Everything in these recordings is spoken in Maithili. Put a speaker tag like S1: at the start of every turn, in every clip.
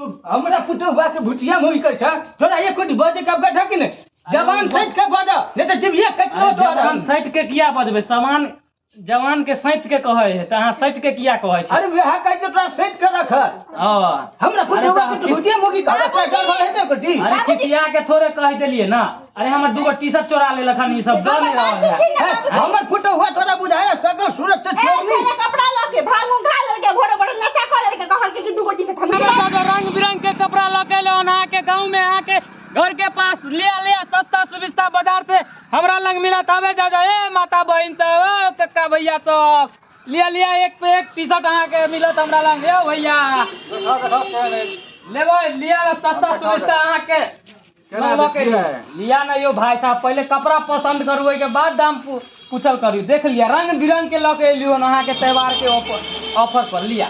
S1: तू हमरा पुतोहुआ के भुतिया मोहि कर छ तोरा एक कोटी बजे कब गठा कि ने जवान सैत के बजा नहीं तो जिभिया कटलो तोरा।
S2: जवान सैत के किया बजबे? सामान जवान के सैत के कहै है त अहाँ सैत के किया कहै छी?
S1: अरे वएह कहै छै तोरा सैत के रख।
S2: हां
S1: हमरा पुतोहुआ के भुतिया मोगी कहै तोरा डर भर हेतै कोटी।
S2: अरे खिसिया के थोड़े कहि देलियै ना। अरे हमर दूगो टी शर्ट चोरा लेलक हन ई सब डर नहीं रहल है।
S1: हमर पुतोहुआ तोरा बुझाया सकल सूरत से चोरनी
S3: कपड़ा ल के भांग उठा लेलके घोड़े बड़ नशा क लेलके कहल के कि दूगो टी शर्ट
S2: हमरा रंग बिरंग के कपड़ा ल के एलो अहाँ के गांव में आके घर के पास ले ले सस्ता सुविस्ता बाजार से हमरा लग मिलत आवे जा जा ए माता बहन सब ओ कक्का भैया सब लिया लिया एक पे एक टी शर्ट अहाँ के मिलत हमरा लग। ए भैया लेबै लिया सस्ता सुविस्ता अहाँ के लिया ना यो भाई साहब। पहले कपड़ा पसंद करू ओहि के बाद दाम पूछल करू। देख लिया रंग बिरंग के लऽ के एलियो अहाँ के त्योहार के ऑफर पर। लिया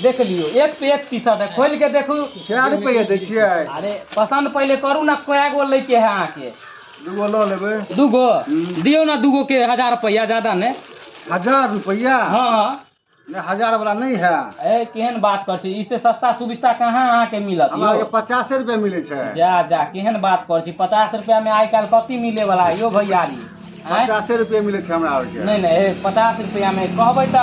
S2: देख लियो एक पे एक टी शर्ट है खोल के देखू।
S4: क्या रुपया दै छियै?
S2: अरे पसंद पहले करू ना कए गो लैके है अहाँ के?
S4: दूगो लऽ लेबै।
S2: दूगो दियौ ना दूगो के 1000 रुपया ज्यादा ने।
S4: 1000 रुपया?
S2: हाँ
S4: नहीं 1000 वाला नहीं है।
S2: ए केहन बात कर छी, इससे सस्ता सुविस्ता कहाँ अहाँ के मिलत?
S4: हमरा के 50 रुपया मिले छै।
S2: जा जा केहन बात कर छी, 50 रुपया में आइ काल्हि कथी मिले वाला है यो भैयारी?
S4: 50 रुपया मिले छै हमरा आरके।
S2: नहीं नहीं 50 रुपया में कहबै त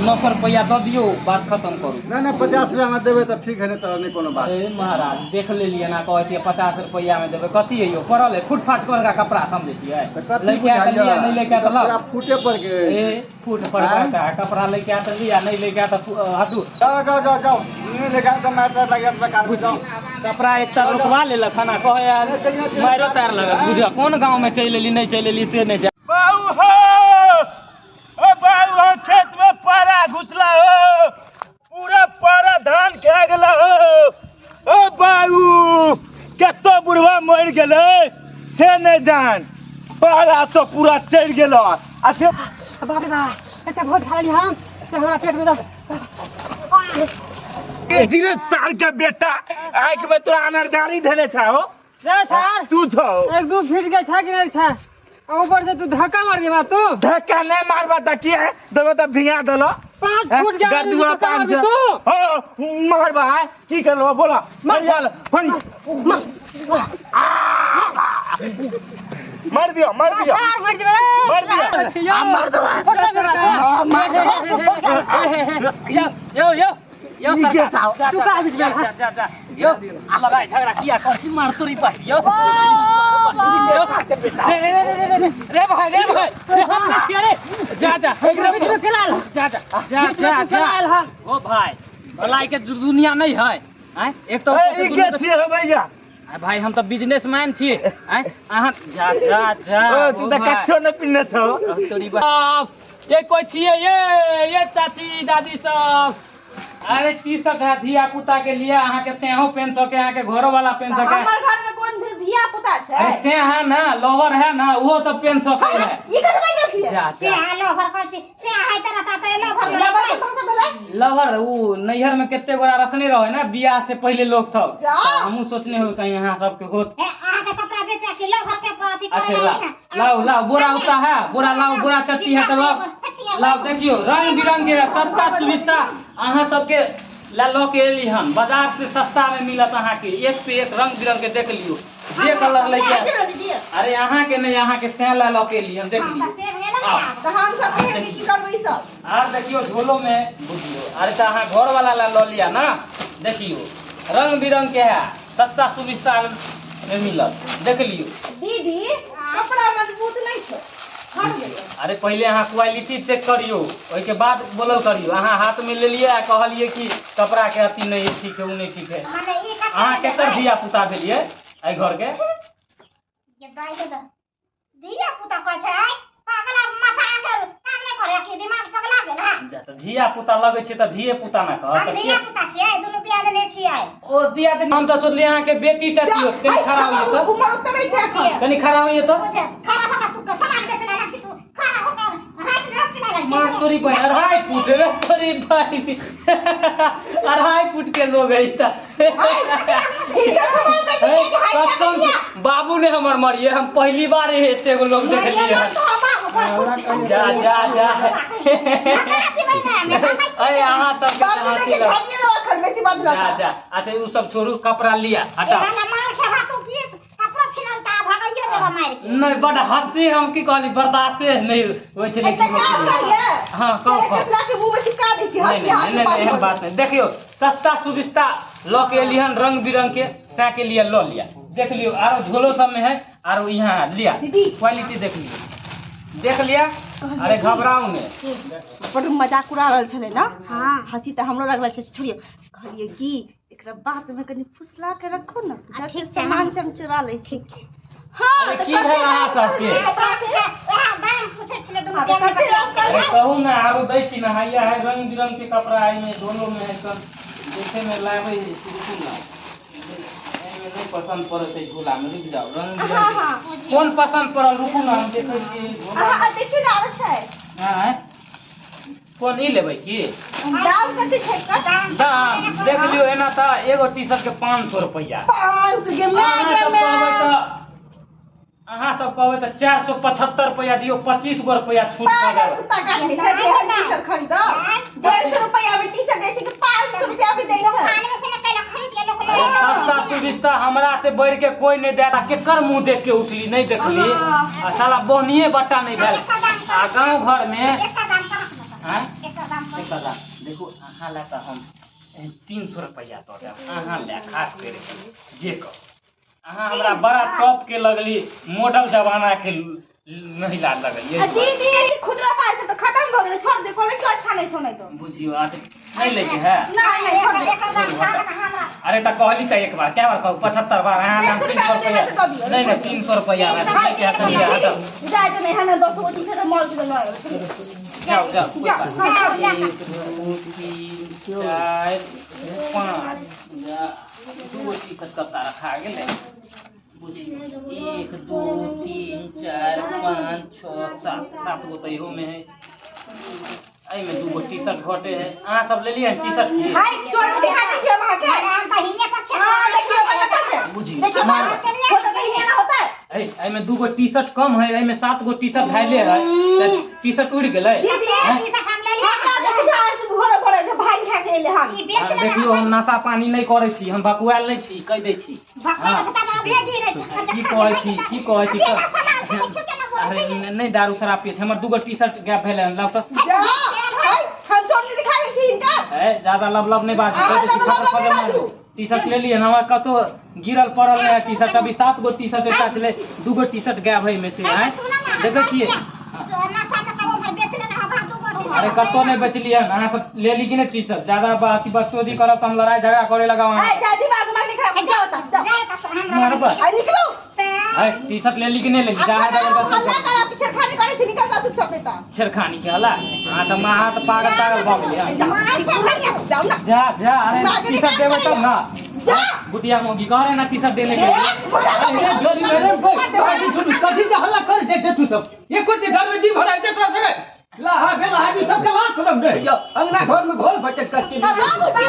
S2: 900 रुपया दऽ दियौ बात खत्म करू।
S4: नहीं नहीं 50 रुपया में देबै त ठीक है नहीं त नहीं कोनो बात।
S2: अरे महाराज देख लेलियै ना कहै छियै 50 रुपया में देबै कथी है यो पड़ल है फुटफाट पर का कपड़ा समझै छियै? लैके आ लिया नहीं लैके आ त लाउ।
S4: फूटे पर के
S2: ए फूट पर का कपड़ा लैके आ त लिया नहीं लैके आ त हटू।
S4: जाओ जाओ जाओ जाओ नहीं लैके आ त मार तार लागि बेकार जाओ।
S2: कपड़ा एकटा रोकवा लेलक खाना कहै मारो तार लगल बुझियौ कोन गाँव में चलि एली नहीं चलि एली से नहीं जान।
S1: बाबू हो ओ बाबू हो खेत में पारा घुसला हो पूरा पारा धान खा गेला हो। ओ बाबू कतो बुढ़वा मरि गेलै से नहीं जान पारा तो पूरा चढ़ि गेल। अच्छा
S5: बाप रे बाप एते भोज खा लेली हम से हमरा पेट में दर्द।
S1: जीरे साल के बेटा आँख में तोरा अनरदारी धेने छा हो।
S5: रे सार
S1: तू छौ
S5: एक दू फीट के छा कि नहीं छा ऊपर से तू धक्का मार दिया तू।
S1: धक्का नहीं मारबा त की है देखो त भिंगा देलो
S5: 5 फुट के
S1: गदुआ 5 तू हो मारबा की करलो बोला मर जा फन मार दियो मार दियो
S5: मार दियो
S1: मार दियो आ मार देबा मार देबा।
S2: यो यो यो यो सरकार
S5: तू का बीच में
S2: जा जा यो लड़ाई झगड़ा किया कर छी मार तोरी पास यो रे रे रे रे रे भाई रे भाई रे हम नहीं छियै रे जा जा जा जा जा जा जा ओ भाई भलाई के दुनिया नहीं है। आय एक तो
S1: ई के छियै भैया?
S2: भाई हम तो बिजनेसमैन छियै। आय अहाँ जा जा जा
S1: ओ तू त कच्छो न पिन्ने छौ
S2: तोरी बाप। ये कोई छियै ये चाची दादी सब। अरे टी शर्ट है धिया पुता के लिए अहाँ के सेहो पहन सके अहाँ के घरो वाला पहन सके।
S3: हमर घर में कोन धिया पुता छै?
S2: अरे से है ना लोवर है ना उहो सब पहन सके है।
S3: ई कथि बजै छियै?
S2: से
S6: है लोवर कहै छी से है त रता त लोवर
S3: लोवर कोन से भेलै?
S2: लोवर उ नैहर में कते गोरा रखने रहे ना बियाह से पहले लोग सब। हमहु सोचने हो कहीं अहाँ सब के होत।
S6: अहाँ के कपड़ा बेचा के लोवर के अथी
S2: करे। अच्छा लाओ लाओ बोरा होता है बोरा लाओ बोरा चट्टी है त लाओ लाओ। देखियो रंग बिरंग के सस्ता सुविस्ता अहाँ सबके ला लऽ के एली हन बाजार से सस्ता में मिलत अहाँ के एक पे एक रंग बिरंग के। देख लियो जे कलर लैके। अरे अहाँ के नहीं अहाँ के से ला लऽ के एली हन देख लियो।
S3: त हम सब के की करबै ई सब?
S2: आर देखियो झोलो में बुझियो। अरे त अहाँ घर वाला ला लऽ लिया ना। देखियो रंग बिरंग के है सस्ता सुविस्ता में मिलत। देख लियो
S3: दीदी कपड़ा मजबूत नहीं छै।
S2: अरे पहले अहाँ क्वालिटी चेक करियो ओहिके बाद बोलल करियो। अहाँ हाथ में लेलियै आ कहलियै कि कपड़ा के अथी नहीं ठीक है उ नहीं ठीक है। अहाँ केकर धिया पुता भेलियै एहि घर के?
S6: धिया पुता कहै छै पागल माथा के काम नहीं करे कि दिमाग पगला गेल है।
S2: धिया पुता लगै छै त धिये पुता ना कह।
S6: हम धिया पुता छियै दुनू दिया देने छियै।
S2: ओ दिया देने हम त सोचलियै अहाँ के बेटी टा छियै। कनि खड़ा होइए त
S3: उमर उतरै छै एखन।
S2: कनि खड़ा होइए त
S6: खड़ा भऽ तू के सामान बेचने ला किछु खड़ा हो के हाथ रख ना लग
S2: मार तोरी भाई 2.5 फुट रे तोरी भाई 2.5 फुट के लोग है त।
S3: इनका सामान बेचने के हाथ
S2: बाबू ने हमर मरिए हम पहली बार एते गो लोग देखलियै। जा जा जा अरे अहाँ सब
S3: बाबू के झाड़िए दो अखन बेसी बाजला
S2: जा जा। अच्छा उ सब छोड़ू, कपड़ा लिया हटाओ।
S6: मार खेबा तू की कपड़ा छिनलता भगाइयो देबा मार के।
S2: नहीं बड हंसी हम की कहली बर्दाश्त नहीं होइ छलै।
S3: एकटा काम करिए।
S2: हाँ कहू कहू।
S3: ला के मुंह में चिपका दै छी।
S2: नहीं नहीं नहीं एहन बात नहीं। देखियो सस्ता सुविस्ता लऽ के एली हन रंग बिरंग के, सै के लिए लऽ लिया। देख लियो आरो झोलो सब में है आरो यहाँ लिया क्वालिटी देख लियो, देख लिया। अरे घबराऊ ने
S3: बड़ मजाक उड़ा रहल छलै ना। हाँ हंसी तऽ हमरो लगल छै। छोड़ियो कहलिए कि एकरा बात में कनी फुसला के रखो ना, जते सामान सब चुरा लै छी। हाँ
S2: अरे की भेल अहाँ सबके?
S6: दाम पूछै छलै दुनू।
S2: अरे कहू ना आरो दै छी ना। हैया है रंग बिरंग के कपड़ा है में दोनों में है सब देखे में लाबै रुकू ना। एहिमे नहीं पसंद पड़त है झोला में, रुक जाओ। रंग बिरंग कोन पसंद पड़ल रुकू ना हम देखै छी।
S3: अहाँ देखियौ ना आरो छै।
S2: हाँ कोन ई लेबै की?
S3: दाम कते छै एकर?
S2: दाम देख लियो एना तऽ एगो टी शर्ट के 500 रुपैआ।
S3: 500 के मैं के मैं
S2: अहाँ सब कहबै तऽ 475 रुपैआ दियौ, 25 गो रुपैआ छूट कऽ देबै।
S3: कुत्ता काटै छै जे हम टी शर्ट खरीदब। 150 रुपैआ में टी शर्ट दै छै कि 500 रुपैआ में दै छै?
S2: अरे सस्ता सुविस्ता हमरा से बढ़ के कोई नहीं देता। केकर मुँह देख के उठली नहीं देखली आ साला बोनिए बट्टा नहीं भेल। आ गाँव घर में देखो अहाँ ला तऽ हम 300 रुपैआ दऽ देब अहाँ ला, खास करके जे कह अहाँ हमरा बड़ा टॉप के लगली, मॉडल जमाना के महिला लगलिए।
S3: दीदी खुदरा पैसा तो खत्म भ गेलै, छोड़ दे। क्वालिटी अच्छा नहीं छौ नहीं तो
S2: बुझियो आज नहीं लेके है।
S3: नहीं नहीं छोड़ दे।
S2: अरे त कहली त एक बार क्या बार कहू 75 बार अहाँ नाम 300 रुपैआ। नहीं नहीं 300 रुपैआ लेके है तनी
S3: जाय तो नहीं है ना। 10 गो टी शर्ट मॉल से लऽ आएब। छोड़िए
S2: जाओ जाओ। 1 2 3 4 5 2 टी शर्ट कपड़ा रखा गेलै बुझियो। 1 2 3 4 5 6 7 7 गो तो इहो में है। एहिमे 2 गो टी शर्ट घटे है। अहाँ सब लेलियै टी शर्ट की?
S3: हाय चोर के दिखा दै छी हम अहाँ के।
S6: हम त हिने पर छै।
S3: हां देखियो त कत छै
S2: बुझियो।
S3: देखियो त होता त हिने ना होता है।
S2: एहिमे 2 गो टी शर्ट कम है, एहिमे 7 गो टी शर्ट धैले है त टी शर्ट उड़ गेलै।
S3: दीदी टी
S6: शर्ट हम लेलियै।
S3: हमरा त बुझाय से भोरे भोरे जे भाई खा के एलै हन।
S2: देखियो हम नशा पानी नहीं करै छी, हम बकुआल नहीं छी, कहि दै छी। की कहै छी की कहै छी? अरे नहीं दारू शराब पिए छी। हमर 2 गो टी शर्ट गैप भेलै हन। लाउ त
S3: जा हम चोर नहीं दिखा दै छी इनका।
S2: ए ज्यादा लब लब नहीं बाजू। टी शर्ट ले लिए हमरा कतो गिरल पड़ल है टी शर्ट। अभी 7 गो टी शर्ट एकटा छलै, 2 गो टी शर्ट गायब है में से। हैं देखै छियै अरे कतो नहीं बेचलियै हन। अहाँ सब ले ली कि नहीं टी शर्ट? ज्यादा अथी बकचोदी करब त हम लड़ाई झगड़ा करे लगाव।
S3: ए जा दिमाग मार नहीं खराब जाओ त जाओ
S2: मारब।
S3: आ निकलो।
S2: ए टी शर्ट ले ली कि नहीं ले ली? जा
S3: हल्ला करा छेड़खानी करै छी, निकल जाओ चुपचाप। त
S2: छेड़खानी के हल्ला? हां त मां त पागल तागल भ गेलै।
S3: जाओ ना
S2: जा जा। अरे टी शर्ट देबै तब ना।
S3: जा
S2: बुटिया मोगी कह रहे ना टी शर्ट देने के लिए।
S4: अरे मेरे कथी के हल्ला करै छै तू सब? एको टे डर में जी भराइ छै तोरा सब। लाहा भेल हाजी सबके लाज शरम नहीं यौ। अंगना घर में घोल बचत करके
S3: बाबूजी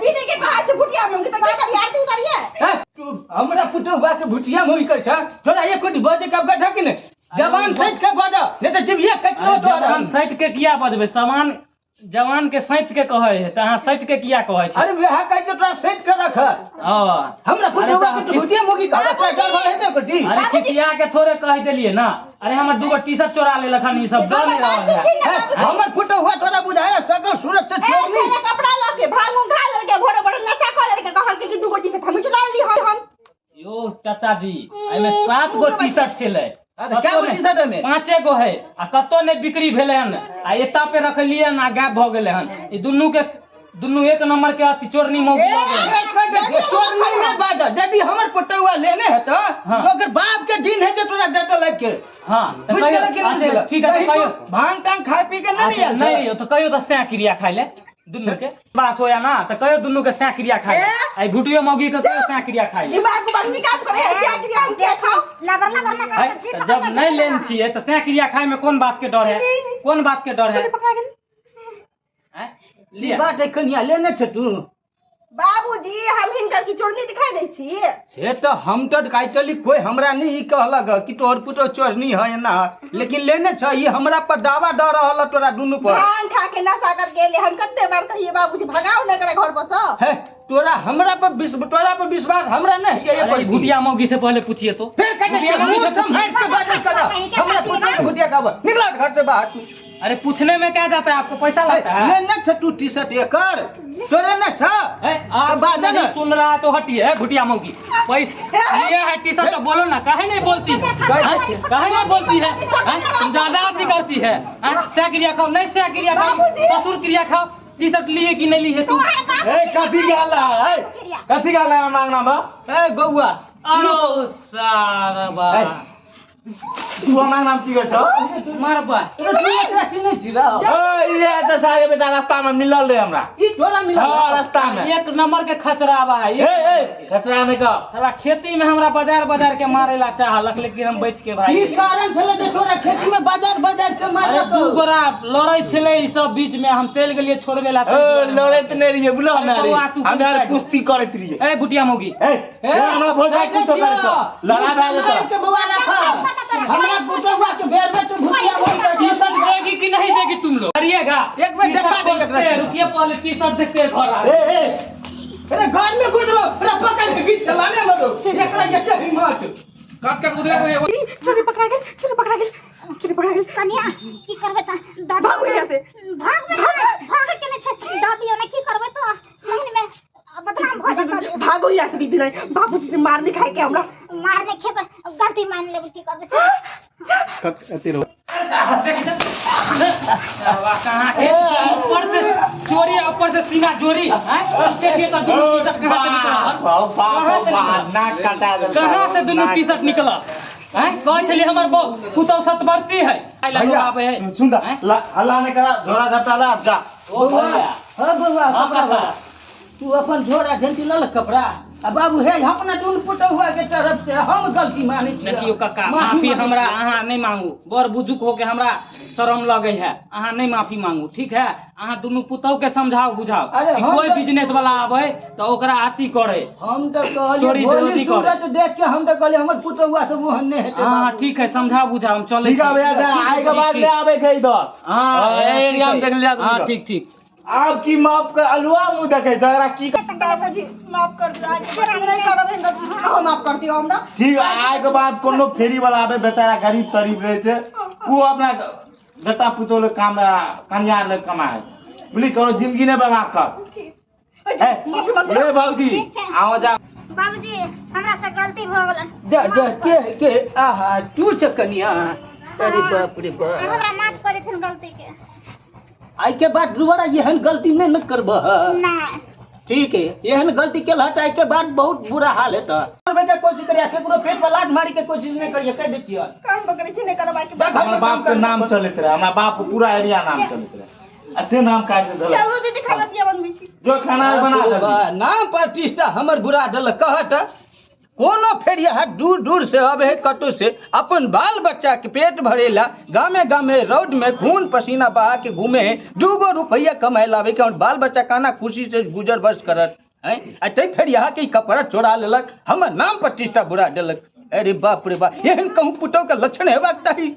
S3: दीदी के कहा छै भुटिया मोगी त के करी आरती उतारिए।
S4: हैं तू हमरा पुतोह के भुटिया मोगी कर छ तोरा एको टी बजे कब गठा कि ने? जवान सैत के बजा नहीं त जिभिया कटलो तोरा।
S2: जवान सैत के किया बजबै? सामान जवान के सैत के कहै है त अहाँ सैत के किया कहै छी?
S4: अरे वएह कहै छै तोरा सैत के रख।
S2: हां
S4: हमरा पुतोह के भुटिया मोगी कह तोरा डर भर हेतै कोटी।
S2: अरे खिसिया के थोड़े कह देलिए ना। अरे हमर 2 गो टी शर्ट चोरा लेलक हन ई सब डर नहीं रहल है।
S4: हमर पुतोह हुआ तोरा बुझाया सकल सूरत से चोरनी
S3: ए कपड़ा ल के भांग खा लेलके भोरे भोरे नशा क लेलके कहल के कि 2 गो टी शर्ट हम चोरा लेली हम।
S2: यो चाचा जी एमे 7 गो टी शर्ट छलै।
S4: अरे कै गो टी शर्ट एमे?
S2: 5 गो है आ कतो नहीं बिक्री भेलै हन। आ एता पे रखलियै हन आ गायब भ गेलै हन। ई दुनू के दुनू एक नंबर के अथी चोरनी मौगी
S4: भऽ गेलै। चोरनी नहीं बाजऽ। यदि हमर पुतौआ लेने हेतऽ ओकर बाप के दिन है जे तोरा डटल लाइफ के।
S2: हां
S4: बुझि गेलै कि नहीं?
S2: अच्छा ठीक है कहियो
S4: भांग तांग खाय पी के नहीं आयल
S2: नहीं तो कहियो त सै क्रिया खाय ले दुनू के बास होया ना त कहियो दुनू के सै क्रिया खाय ले। आई भुटियो मौगी के कहियो सै क्रिया खाय ले।
S3: दिमाग बढ़नी काम करे है सै क्रिया हम के खाओ
S6: लबर लबर ना कर जी।
S2: जब नहीं लेन छियै त सै क्रिया खाय में कोन बात के डर है? कोन बात के डर है?
S3: पकड़ा गेल
S2: हैं लिया
S4: बात एखन या लेने छ तू
S3: बाबूजी हम हिनकर की चोरनी दिखाई दै छी?
S4: से तऽ हम तऽ काटली, कोई हमरा नहीं ई कहलक कि तोहर पुतोह चोरनी है एना है, लेकिन लेने छ ई हमरा पर दावा दऽ रहल है तोरा दुनू पर।
S3: भांग खा के नशा करके एले। हम कते बार कहिए बाबूजी भगाओ ने एकरा घर पर से।
S4: हे, तोरा हमरा पर तोरा पर विश्वास हमरा नहीं है।
S2: अरे भुटिया मौगी से पहले पूछिए तो।
S4: फिर कहते
S2: भुटिया मौगी
S4: मुंह
S2: से पूछिए।
S4: संभाल के बात कर, हमरा पुतोह के भुटिया का निकला घर से बाहर।
S2: अरे पूछने में क्या जाता है, आपको पैसा लगता है?
S4: ले न छ तू टी शर्ट एकर तोरे न छ।
S2: ए, आप
S4: बाजा
S2: नहीं
S4: न।
S2: सुन रहा है तो हटिए। ए, भुटिया मौगी पैसा ये है टी शर्ट तो बोलो ना, काहे नहीं बोलती है? हैं? काहे नहीं बोलती है? हैं? तुम ज्यादा अथी करती है। हैं? सह क्रिया खाओ नहीं सह क्रिया खाओ, ससुर क्रिया खाओ। टी शर्ट लिए कि नहीं लिए तू?
S1: ए कथी के हल्ला है? कथी के हल्ला है हमरा अंगना में?
S4: ए बउआ
S2: अरो सारा
S1: ए, तू हमरा अंगना में की करै छौ?
S2: मारबा
S4: तू एकरा चिन्है छी र?
S1: ए ये तऽ सारे बेटा रास्ता में मिलल रहे हमरा।
S4: ई तोरा मिलल?
S1: हाँ रास्ता में।
S2: एक नंबर के खचरावा है।
S1: ए ए खचरा नहीं कह।
S2: साला खेती में हमरा बाजार बाजार के मारेला चाहलक, लेकिन हम बच के भाई।
S4: की कारण छलै जे तोरा खेती में बाजार बाजार के
S2: अरे
S4: मारलक?
S2: दू गोरा लड़ै छलै ई सब बीच में, हम चलि गेलियै छोड़बे ला।
S1: ए लड़ैत नहीं रहिए बुझलो,
S2: अरे बौआ, तू
S1: हमे आर
S2: कुछ
S1: कुश्ती करैत रहिए।
S2: ए भुटिया मौगी
S1: ए हमरा भौजाई कुछ करैत छौ, लड़ा भए जेतौ।
S4: के बउआ राख, हमरा पुतोहुआ के बेर में तू भुटिया मौगी
S2: टी शर्ट देगी कि नहीं देगी तुम लोग? करिएगा
S4: एक बार देखा दे एकरा।
S2: रुकिए, पहले टी शर्ट देखते हैं घर आ।
S1: ए ए
S4: अरे घर में घुसलो, अरे पकड़ के बीच के लाने मरो एकरा ये छै हिम्मत।
S7: काट काट उधरे उधरे।
S3: चोरी पकड़ा गेल, चोरी पकड़ा गेल, चोरी पकड़ा गेल।
S6: कनिया की करबै त दादी?
S3: भागू यहाँ से।
S6: भाग भाग के नै छै दादी, ओना की करबै त मंगनी में बदनाम भ जेतौ।
S3: भागो यहाँ से दीदी, नहीं बाबूजी से मार नहीं खाए के हमरा।
S6: मार नै खेबै, गलती मान लेबै, की करबै?
S2: कहाँ के ऊपर से चोरी, ऊपर से सीना जोरी हैं? देखिए तो दुनू टी शर्ट कहाँ से निकला?
S1: बाप
S2: कहाँ से
S1: बाप
S2: निकला?
S1: नाक कटा देलकौ।
S2: कहाँ से दुनू टी शर्ट निकला? हैं? कहै छलियै हमर बहू पुतहु सतबरती है। आइ लग आबै है।
S1: सुन
S2: हैं?
S1: हल्ला नहीं करा, झोरा झपटा ला जा।
S2: ओ भैया।
S4: हां बउआ,
S2: हाँ,
S4: कपड़ा
S2: काका।
S4: बा। तू अपन झोरा झंटी लल कपड़ा आ बाबू हे, अपना दुन पुतोहुआ के तरफ से हम गलती मानै छी।
S2: देखियौ काका, माफी हमरा अहाँ नहीं मांगू, बड़ बुजुर्ग हो के हमरा शरम लगे है, अहाँ नहीं माफी मांगू, ठीक है? अहाँ दुनू पुतहु के समझाओ बुझाओ
S4: अरे
S2: कि
S4: हम
S2: कोई
S4: तऽ-
S2: बिजनेस वाला आवे तो ओकरा अथी करे।
S4: हम तऽ कहलियै
S2: चोरी
S4: भोली
S2: विरोधी करे।
S4: सूरत देख के हम तऽ कहलियै हमर पुतोहुआ सब ओहन नहि हेतै।
S2: हाँ
S4: बाबू।
S2: ठीक है, समझाओ बुझाओ, हम चलै
S1: ठीक है
S2: छी।
S1: भैया, जा आइ के बाद
S2: ठीक।
S1: नहीं आबै के इधर।
S2: हाँ
S1: हाँ, एरिया में
S2: ठीक है।
S1: देख लिया
S2: हाँ ठीक ठीक।
S1: आब की माफ कर, अलुआ मुंह देखै छै एकरा की
S3: बाबूजी माफ कर दियो, आइ के बाद नहीं करब हिनकर, अहाँ माफ कर दियो हमरा।
S1: ठीक है, आइ के बाद कोनो फेरी वाला आबे, बेचारा गरीब तरीब रहे छै, ओ अपना बेटा पुतोह ले काम कन्या ले कमाए, बुझली? करो जिंदगी नहीं बर्बाद कर।
S3: ठीक।
S1: ए,
S3: माफी मांगू।
S1: ए बाबूजी
S6: ठीक छै।
S1: आओ जा।
S6: बाबूजी हमरा से गलती भ गेल।
S4: जा जा के के आहा तू छ कनिया, अरे बाप रे बाप,
S6: हमरा माफ कर देथिन गलती के।
S4: आइ के बाद दोबारा एहन गलती नहीं न करबह?
S6: नहीं।
S4: ठीक है, एहन गलती केल हट आइ के बाद बहुत बुरा हाल हेतऽ। करबै के कोशिश करिया, केकरो पेट पर लात मारी के कोशिश नहीं करिया, कह दै छियऽ।
S3: काम पकड़ै छी नहीं करब आइ के
S4: जा
S3: बाद।
S4: घर
S1: हमरा
S4: में काम
S1: बाप के
S4: कर।
S1: नाम चलैत रहे, हमरा बाप के पूरा एरिया नाम चलैत रहे, आ से नाम काटि देलक।
S3: चलू दीदी खाना पिया बनबै छी।
S1: जो खाना बना
S4: बाप रे
S1: जल्दी।
S4: बा, नाम प्रतिष्ठा हमर बुरा देलक। कहत कोनो फेर यहाँ दूर दूर से अबे है कतौ से अपन बाल बच्चा के पेट भरेला गामे गामे रोड में खून पसीना बहा के घूमे है, 2 रुपया कमाए लावे के और बाल बच्चा काना खुशी से गुजर बस करत हैं। आ तै फेर यहाँ के कपड़ा चोरा लेलक, हमर नाम प्रतिष्ठा बुरा देलक। अरे बाप रे बाप, एहन कहूँ पुतोह के लक्षण हेबाक चाही।